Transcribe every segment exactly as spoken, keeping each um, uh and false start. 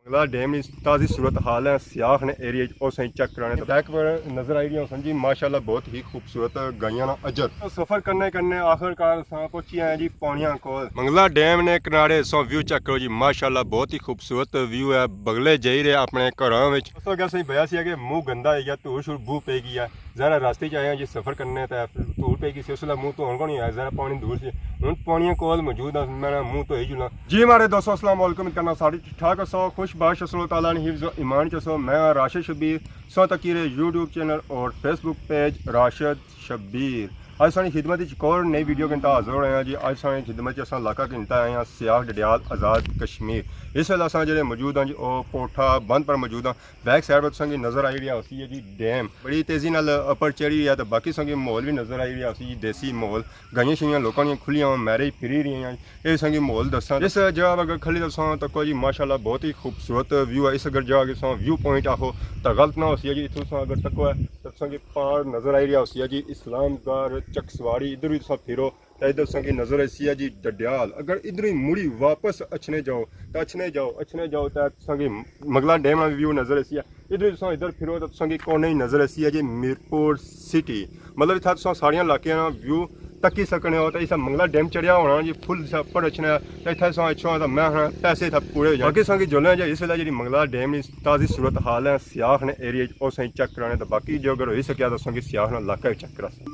منگلا ڈیم نی تازی صورت حال ہے، سیاح نے ایریا اچ اساں چیک کرانے۔ بیک پر نظر آئی رہی ہو سن جی، ماشاءاللہ بہت ہی خوبصورت گائیاں نا اجر۔ تو سفر کرنے کرنے آخر کار اساں پہنچی آئے جی پانیاں کول۔ منگلا ڈیم نے کنارے سو ویو چیک کرو جی، ماشاءاللہ بہت ہی خوبصورت ویو ہے۔ بگلے جائی رہے اپنے گھراں وچ۔ اس وقت اساں بھیا سی کہ منہ گندا ہے یا دھوڑ شوڑ بو پی گئی ہے۔ ذرا راستے چ آئے ہیں جی سفر کرنے تے دھوڑ پی گئی سی، اس ویلے منہ دھون کو نہیں آیا، ذرا پانی دور سی۔ ہن پانیاں کول موجود ہاں، میں منہ دھوئی جلاں۔ جی ماڑے دوستو، السلام علیکم، کرنا سارے ٹھیک ٹھاک ہسو، خوش باش ہسو، اللہ تعالیٰ نے حفظ و ایمان چ ہسو۔ میں ہاں راشد شبیر، سو تکی رہے یوٹیوب چینل اور فیس بک پیج راشد شبیر۔ اج ساڑی خدمت وچ ایک اور نئی ویڈیو کے حاضر ہوئے ہیں جی۔ اج ساڑی خدمت وچ اساں علاقہ گھنٹا آئے ہیں سیاہ ڈڈیال آزاد کشمیر۔ اس ویلے اساں جڑے موجود ہیں جی، او پوٹھا بند پر موجود ہیں۔ بیک سائیڈ پر تساں کی نظر آئی رہیا ہوسی ہے جی ڈیم۔ بڑی تیزی نال اپر چڑھی رہی ہے، تے باقی تساں کی ماحول بھی نظر آئی رہیا ہوسی جی، دیسی ماحول۔ گائیاں شائیاں لوکاں دیاں کھلیاں ہوئیاں، میرے پھری رہیاں ہیں۔ اے تساں کی ماحول دساں۔ اس جگہ اگر کھلی تساں تکو جی، ماشاءاللہ بہت ہی خوبصورت ویو ہے۔ اس اگر جگہ کے تساں ویو پوائنٹ آخو تاں غلط نہ ہوسی ہے جی۔ اتھوں تساں اگر تکو ہے تاں تساں کی پہاڑ نظر آئی رہیا ہوسی ہے جی، اسلام گڑھ، چکسواری، ادھر بھی تساں پھرو۔ تے ادھر تساں کی نظر ایسی ہے جی ڈڈیال۔ اگر ادھر ہی مڑی واپس اچھنے جاؤ، تے اچھنے جاؤ، اچھنے جاؤ، تے تساں کی مگلا ڈیم نا ویو نظر ایسی ہے۔ ادھر ہی تساں ادھر پھرو تے تساں کی کونے ہی نظر ایسی ہے جی میرپور سٹی۔ مطلب اتھا تساں ساریاں علاقیاں نا ویو تکی سکنے ہو۔ تے اسا مگلا ڈیم چڑھیا ہونا جی، فل اسا اپر اچھنا ہے۔ تے اتھا تساں اچھو تے میں ہاں پیسے اتھا پورے ہو جانے۔ باقی تساں کی جلنے جی اس ویلے جڑی مگلا ڈیم نی تازی صورت حال ہے سیاح نے ایریا اچ، او سائیں چیک کرانے۔ تے باقی جو اگر ہوئی سکیا تے تساں کی سیاح نا علاقہ چیک کراساں۔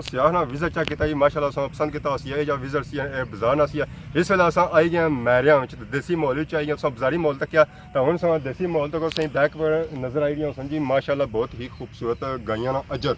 سیاح نا وزٹ چیک کیتا جی، ماشاءاللہ اساں پسند کیتا ہوسی، اے جا وزٹ سی، اے بازار نا سی۔ اس ویلے اساں آئی گئے ہیں میریاں وچ، دیسی ماحول وچ آئی گئے، اساں بازاری ماحول تکیا۔ تاں ہن اساں دیسی ماحول تکو، سائیں بیک پر نظر آئی رہی ہو سن جی، ماشاءاللہ بہت ہی خوبصورت گائیاں نا اجر۔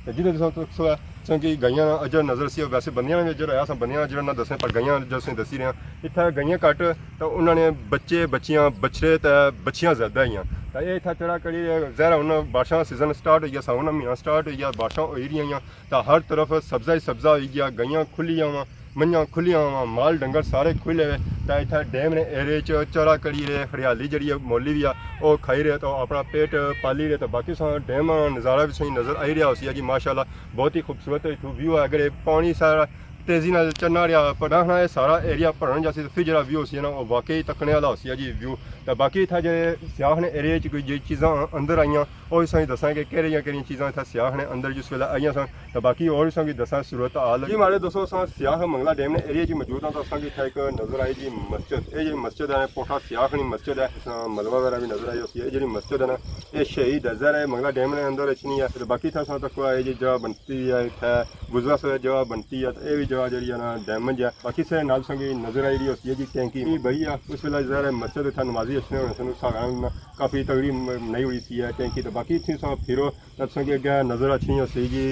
تے جدھر تساں تکو سو ہے، تساں کی گائیاں نا اجر نظر سی، ویسے بندیاں نا وی اجر ہویا، اساں بندیاں نا اجر نہ دسنے، پر گائیاں نا اجر اساں دسی رہے ہیں۔ اتھا گائیاں گھٹ، تے انہاں نے بچے، بچیاں، بچھڑے تے بچھیاں زیادہ ہیاں۔ تے اے اتھا چڑھا کری، ظاہر ہے ہن بارشاں سیزن سٹارٹ ہوئی گیا، ساون نا مہینہ سٹارٹ ہوئی گیا، بارشاں ہوئی رہیاں ہیاں۔ تاں ہر طرف سبزہ ہی سبزہ ہوئی گیا، گائیاں کھلیاں واں، منجاں کھلیاں واں، مال ڈنگر سارے کھلے ہوئے۔ تاں اتھا ڈیم نے ایرے چ چارا کری رہے، ہریالی جڑی ہے مولی وی آ، او کھائی رہے، تاں اپنا پیٹ پالی رہے۔ تاں باقی ساں ڈیم نا نظارہ وی ساں نظر آئی رہیا ہوسی جی، ماشاءاللہ بہت ہی خوبصورت اتھوں ویو ہے۔ اگر اے پانی سارا تیزی نال چڑھنا رہیا، پڑھنا اے سارا ایریا بھرن جاسی، تے پھر جڑا ویو ہوسی نا، او واقعی تکنے والا ہوسی جی ویو۔ تاں باقی اتھا جے سیاح نے ایرے چ کوئی جے چیزاں اندر آئیاں، او اساں کی دساں کہ کیڑیاں کیڑیاں چیزاں اتھا سیاح نے اندر جس ویلے آئیاں سن۔ تے باقی ہور اساں کی دساں صورت حال۔ جی ماڑے دوستو، اساں سیاہ منگلا ڈیم نے ایریا چ موجود ہاں، تاں اساں کی اتھا ایک نظر آئی جی مسجد۔ اے جی مسجد ہے، پوٹھا سیاہ نی مسجد ہے، اساں ملبہ وغیرہ بھی نظر آئی ہوسی۔ اے جڑی مسجد ہے نا، اے شہید ہے، ظاہر ہے منگلا ڈیم نے اندر اچ نہیں ہے۔ تے باقی اتھا اساں تکو اے جی جگہ بنتی ہے، اتھا گزرا سا جگہ بنتی ہے، تے اے بھی جگہ جڑی ہے نا ڈیمج ہے۔ باقی اسے نال اساں کی نظر آئی رہی ہوسی ہے جی ٹینکی، اے بھائی ہے، اس ویلے ظاہر ہے مسجد اتھا نمازی اچھنے ہونے سن، اس حوالے نال کافی تگڑی م-، بنائی ہوئی سی ہے ٹینکی۔ تے باقی اتھیں تساں پھرو تاں تساں کی اگے نظر اچھنی ہوسی جی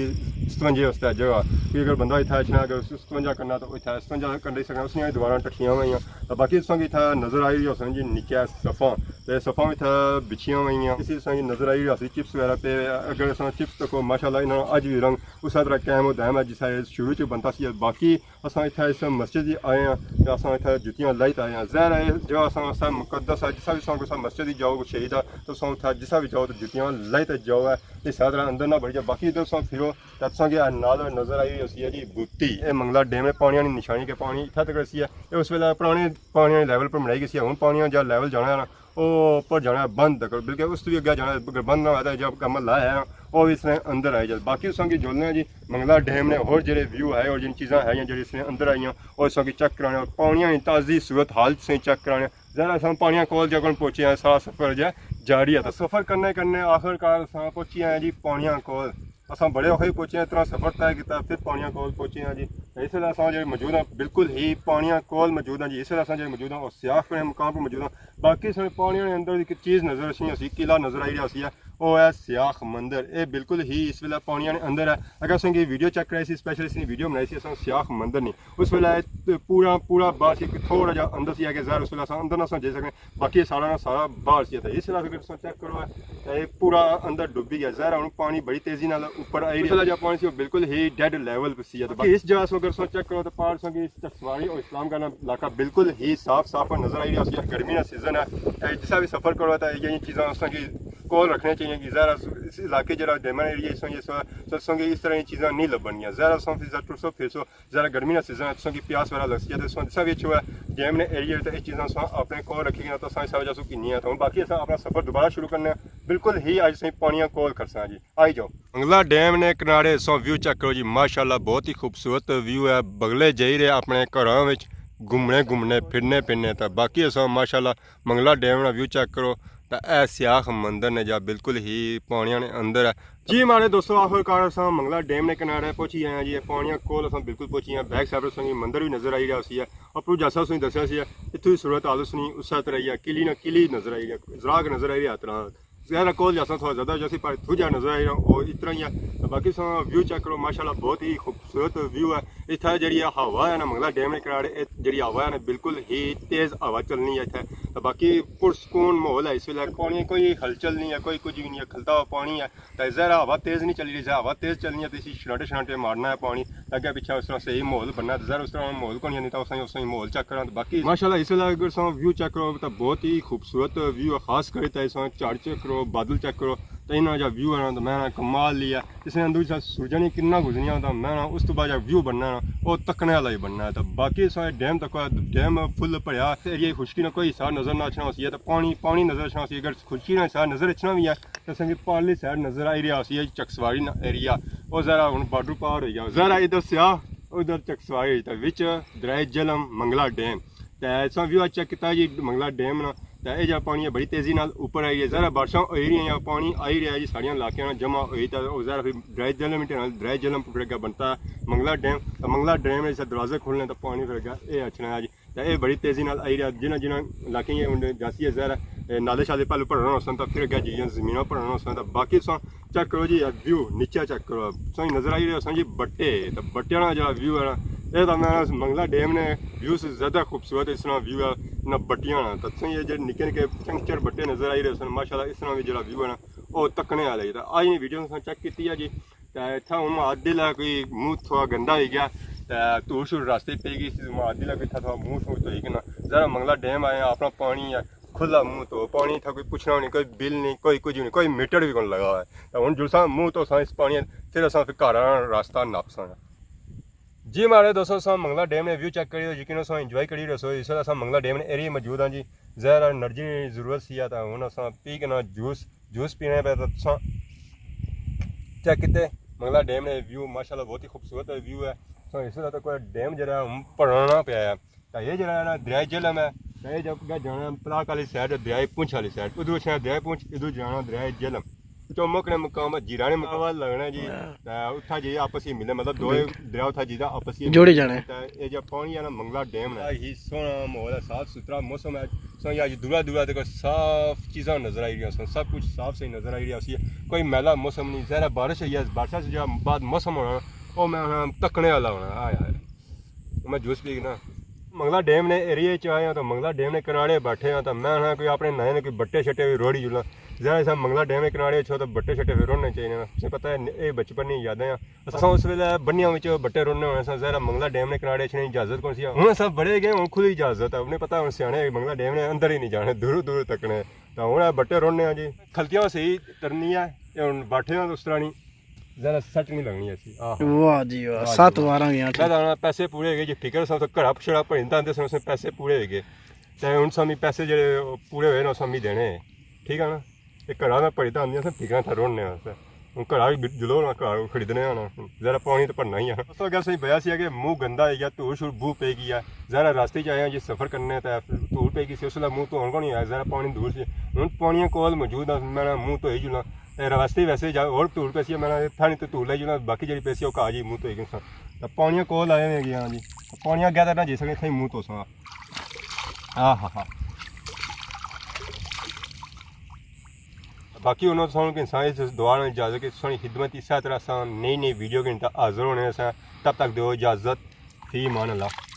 ستونجے واسطے جگہ۔ کوئی اگر بندہ اتھا اچھنا، اگر اس ستونجا کرنا تاں اتھا ستونجا کری سکنا، اس نیاں دوبارہ ٹٹھیاں ہوئیاں۔ تے باقی تساں کی اتھا نظر آئی ہوئی ہوسن جی نکیاں صفاں، تے صفاں وی اتھا بچھیاں ہوئیاں۔ اسی تساں کی نظر آئی ہوئی ہوسی چپس وغیرہ پہ، اگر اساں چپس تکو ماشاءاللہ انہاں اج وی رنگ اسے طرح قائم و دائم ہے جس طرح شروع چ بنتا سی۔ باقی اساں اتھا اس مسجد ہی آئے ہاں تے اساں اتھا جتیاں لائی تے آئے ہاں۔ ظاہر ہے جو اساں واسطے مقدس ہے، جس وی تساں کسے مسجد ہی جاؤ، کوئی شہید ہے، تو تساں اتھا جس وی جاؤ تو جتیاں لائی تے جاؤ ہے، اس طرح اندر نہ بڑی جاؤ۔ باقی ادھر تساں پھرو تے تساں کی نال نظر آئی ہوسی ہے جی بوٹی، اے منگلا ڈیم نے پانی آلی نشانی کہ پانی اتھا تک رسی ہے۔ اے اس ویلے پرانے پانی آلے لیول پر بنائی گئی سی، ہن پانی جا لیول جانا ہے نا، او اوپر جانا ہے بند تک، بلکہ اس تو بھی اگے جانا ہے۔ اگر بند نہ ہویا تو جب کمل لایا ہے نا، او بھی اس نے اندر آئی جائے۔ باقی تساں کی جلنے ہیں جی منگلا ڈیم نے ہور جڑے ویو ہے اور جن چیزاں ہیں جڑی اس نے اندر آئیاں، او تساں کی چیک کرانے، اور پانیاں نی تازی صورت حال تساں کی چیک کرانے۔ ظاہر ہے اساں پانیاں کول جا کون پہنچے ہیں، سارا سفر جا جاری ہے۔ تو سفر کرنے کرنے آخر کار اساں پہنچی آئے ہیں جی پانیاں کول۔ اساں بڑے اوکھے پہنچے ہیں، اتنا سفر طے کیتا، پھر پانیاں کول پہنچے ہیں جی۔ تے اس ویلے اساں جڑے موجود ہیں بالکل ہی پانیاں کول موجود ہیں جی۔ اس ویلے اساں جڑے موجود ہیں، او سیاخ نے مقام پر موجود ہیں۔ باقی سارے پانیاں نے اندر ایک چیز نظر اچھنی ہوسی، قلعہ نظر آئی رہیا ہوسی ہے، او ہے سیاخ مندر۔ اے بالکل ہی اس ویلے پانیاں نے اندر ہے۔ اگر اساں کی ویڈیو چیک کرائی سی، اسپیشل اس نے ویڈیو بنائی سی اساں سیاخ مندر نی، اس ویلے پورا پورا باہر سی، تھوڑا جا اندر سی کہ ظاہر اس ویلے اساں اندر نہ ساں جائی سکنے، باقی سارا نا سارا باہر سی۔ تے اس ویلے اگر تساں چیک کرو تے پورا اندر ڈبی گیا۔ ظاہر ہے ہن پانی بڑی تیزی نال اوپر آئی رہیا۔ اس ویلے جا پانی سی او بالکل ہی ڈیڈ لیول پہ سی۔ تے باقی اس جگہ سو اگر تساں چیک کرو تے پہاڑ سو کی چکسواری اور اسلام کا علاقہ بالکل ہی صاف صاف نظر آئی رہیا سی۔ گرمی نا سیزن ہے، تے جسا بھی سفر کرو تے یہ چیزاں اس کی کول رکھنی چاہیے کہ ظاہر ہے اس علاقے جڑا ڈیمن ایریا اس وجہ سے تساں کی اس طرح کی چیزاں نہیں لبھنیاں۔ ظاہر ہے تساں فی ٹرسو پھرسو، ذرا گرمی نا سیزن ہے، تساں کی پیاس وغیرہ لگسی ہے، تے تساں جسا بھی اچھو ہے ڈیم نے ایریا تے اے چیزاں تساں اپنے کول رکھی گیاں، تساں اس وجہ سے گھنی ہے۔ تے ہن باقی اساں اپنا سفر دوبارہ شروع کرنے ہیں۔ بالکل ہی اج اساں پانیاں کول کرساں جی، آئی جاؤ۔ منگلا ڈیم نے کنارے تساں ویو چیک کرو جی، ماشاءاللہ بہت ہی خوبصورت ویو ہے۔ بگلے جائی رہے اپنے گھراں وچ گھومنے گھومنے، پھرنے پھرنے، تے باقی اساں ماشاءاللہ منگلا ڈیم نا ویو چیک کرو، تے اے سیاخ مندر نے جا بالکل ہی پانیاں نے اندر ہے۔ جی ماڑے دوستو، آخر کار اساں منگلا ڈیم نے کنارے پہنچی گئے ہیں جی، پانیاں کول اساں بالکل پہنچی گئے ہیں۔ بیک سائیڈ تساں کی مندر بھی نظر آئی رہیا سی ہے، اپروں جیسا تساں کی دسیا سی ہے، اتھوں ہی صورت حال اس نی اسے طرح ہی ہے، قلعہ نا قلعہ نظر آئی رہیا، ازراغ نظر آئی رہیا اتنا۔ ظاہر ہے کول جاساں تھوڑا زیادہ ہو جاسی، پر اتھوں جا نظر آئی رہیا او اتنا ہی ہے۔ تے باقی تساں ویو چیک کرو، ماشاءاللہ بہت ہی خوبصورت ویو ہے۔ اتھا جڑی ہے ہوا ہے نا منگلا ڈیم نے کنارے، اے جڑی ہوا ہے نا بالکل ہی تیز ہوا چلنی ہے اتھے۔ تے باقی پرسکون ماحول ہے اس ویلے، پانی کوئی ہلچل نہیں ہے، کوئی کچھ بھی نہیں ہے، کھلتا ہوا پانی ہے۔ تے ظاہر ہے ہوا تیز نہیں چلی رہی، ظاہر ہوا تیز چلنی ہے تے اسی شرانٹے شرانٹے مارنا ہے پانی، تے اگے پچھے اس طرح صحیح ماحول بننا ہے۔ تے ظاہر اس طرح ماحول کو نہیں، نہیں تے اساں اس طرح ماحول چیک کراں۔ تے باقی ماشاءاللہ اس ویلے اگر تساں ویو چیک کرو تے بہت ہی خوبصورت ویو ہے، خاص کر تے تساں جھڑ چیک کرو، بادل چیک کرو، تے انہاں جا ویو ہے نا، تے میں نا کمال لیا۔ اس نے اندر جا سورجاں نی کرناں گزریاں تے میں نا اس تو بعد جا ویو بننا ہے نا، او تکنے والا ہی بننا ہے۔ تے باقی تساں ڈیم تکو، ڈیم فل بھریا، ایریا خشکی نا کوئی حصہ نظر نہ اچھنا ہوسی ہے، تے پانی پانی نظر اچھنا ہوسی۔ اگر خشکی نا حصہ نظر اچھنا بھی ہے، تے اساں کی پارلی سائیڈ نظر آئی رہیا ہوسی ہے چکسواری نا ایریا، او ذرا ہن بارڈر پار ہوئی گیا، ذرا ادھر سیاہ ادھر چکسواری، تے وچ دریائے جہلم منگلا ڈیم۔ تے اساں ویو چیک کیتا جی منگلا ڈیم نا، تے اے جا پانی ہے بڑی تیزی نال اوپر آئی ہے، ذرا بارشاں ہوئی رہی ہیں، پانی آئی رہیا جی ساریاں علاقیاں نال جمع ہوئی، تے او ذرا پھر دریائے جہلم ٹے نال، دریائے جہلم پھر اگے بنتا ہے منگلا ڈیم۔ تے منگلا ڈیم نے جسے دروازے کھولنے تے پانی پھر اگے اے اچھنا ہے جی۔ تے اے بڑی تیزی نال آئی رہیا، جنہاں جنہاں علاقے یہ ہن جاسی ہے ظاہر ہے، اے نالے شالے پہلو بھرنا ہوسن، تے پھر اگے جی زمیناں بھرنا ہوسن۔ تے باقی تساں چیک کرو جی، اے ویو نیچے چیک کرو، تساں نظر آئی رہے ہوسن جی بٹے، تے بٹیاں نا جڑا ویو ہے نا، اے تاں میں منگلا ڈیم نے ویو سے زیادہ خوبصورت اس طرح ویو ہے نا بٹیاں نا۔ تے تساں یہ جڑے نکے نکے چنکچر بٹے نظر آئی رہے ہوسن، ماشاءاللہ اس طرح بھی جڑا ویو ہے نا، او تکنے والا ہی۔ تے اج نی ویڈیو تساں چیک کیتی ہے جی۔ تے اتھا ہن معدل ہے کوئی منہ تھوڑا گندا ہوئی گیا، تے دھوڑ شوڑ راستے پئی گئی سی، معدل ہے کوئی اتھا تھوڑا منہ شوڑ دھوئی کنا۔ ذرا منگلا ڈیم آئے ہیں، اپنا پانی ہے، کھلا منہ تو پانی، اتھا کوئی پچھنا نہیں، کوئی بل نہیں، کوئی کچھ نہیں، کوئی میٹر بھی کون لگا ہوا ہے۔ تے ہن جلساں منہ تو اساں اس پانی، پھر اساں پھر گھر آنا راستہ ناپساں۔ جی ماڑے دوستو، اساں منگلا ڈیم نے ویو چیک کریو، یقین اساں انجوائے کری رہے سو۔ اس ویلے اساں منگلا ڈیم نے ایریا موجود ہاں جی، ظاہر ہے انرجی نی ضرورت سی ہے، تے ہن اساں پی کنا جوس جوس پینے پہ، تے تساں چیک کیتے منگلا ڈیم نے ویو، ماشاءاللہ بہت ہی خوبصورت ویو ہے۔ تساں اس طرح تک کوئی ڈیم جڑا ہے ہن بھرنا پیا ہے، تے یہ جڑا ہے نا دریائے جہلم ہے، تے یہ جب اگے جانا ہے پلاک والی سائیڈ، دریائے پونچھ والی سائیڈ، ادھر اچھنا دریائے پونچھ، ادھر جانا دریائے جہلم۔ چومک نے مقام ہے، جیرا نے مقام ہے لگنا جی۔ ہاں۔ تے اتھا جی آپس ہی ملے، مطلب دو بالکل۔ دریا اتھا جی دا آپس ہی جوڑی ملے۔ جانے۔ تے اے جا پانی ہے نا، منگلا ڈیم ہے۔ ہی سوہنا ماحول ہے، صاف ستھرا موسم ہے۔ سو یا جی دورا دورا تک صاف چیزاں نظر آئی رہی سن، سب کچھ صاف صحیح نظر آئی رہی سی۔ کوئی میلا موسم نہیں، ظاہر ہے بارش ہوئی ہے، بارشاں سے جو بعد موسم ہونا، او میں ہاں تکنے والا ہونا۔ آئے ہائے۔ میں جوس پی گنا۔ منگلا ڈیم نے ایریے چ آئے ہاں تو منگلا ڈیم نے کنارے بیٹھے ہاں تو میں ہاں کوئی اپنے نئے نے کوئی بٹے شٹے بھی روڑی جلنا۔ ظاہر ہے منگلا ڈیم نے کنارے چھو تو بٹے شٹے بھی روڑنے چاہیے۔ تساں پتہ ہے اے بچپن نی یاداں ہیں۔ اساں اس ویلے بنیاں وچ بٹے روڑنے ہونے ساں، ظاہر ہے منگلا ڈیم نے کنارے چھنے اجازت کون سی ہے۔ ہن اساں بڑے گئے، ہن کھلی اجازت ہے۔ انہیں پتہ ہن سیانے منگلا ڈیم نے اندر ہی نہیں جانے، دور دور تکنے۔ تو ہن اے بٹے روڑنے ہاں جی۔ کھلتیاں صحیح ترنی ہے، اے ہن بیٹھے ہاں اس طرح نہیں۔ ذرا سٹ نہیں لگنی ایسی۔ آہا۔ واہ جی واہ، واہ جی سات واہ۔ واراں گیاں میں ٹھیک۔ تو آنا پیسے پورے ہو گئے جی، فکر سب تو گھڑا پچھڑا پڑی تا، سب پیسے پورے ہو گئے۔ تے ہن سامی پیسے جڑے پورے ہوئے نا، سامی دینے ہیں۔ ٹھیک ہے نا؟ تے گھڑا میں پڑی تا آندیاں سن، فکر تھا روڑنے واسطے۔ ہن گھڑا بھی جلو نا، گھڑا خریدنے آنا۔ ذرا پانی تو پڑنا ہی ہے۔ اس وقت اسی بیا سی کہ منہ گندا ہے یا دھوڑ شوڑ بو پی گئی ہے۔ ذرا راستے چ آئے ہیں جی سفر کرنے تے دھوڑ پی گئی سی، اس ویلے منہ دھون کو نہیں آیا، ذرا پانی دور سی۔ ہن پانیاں کول موجود ہے، میں منہ دھوئی جلنا۔ تے راستے ویسے جا ہور دھوڑ پیسی ہے، میں تھانی تو دھوڑ لے جلنا، باقی جڑی پیسی او کھا جی منہ تو ایک انسان۔ تے پانیاں کول آئے ہوئے گیا جی۔ پانیاں گیا تے نہ جی سکے تھے منہ تو سا۔ آہا ہا۔ باقی انہوں سن کے انسان اس دعا نال اجازت کہ سنی خدمت اس طرح سان نئی نئی ویڈیو کے حاضر ہونے سا۔ تب تک دیو اجازت۔ فی امان اللہ۔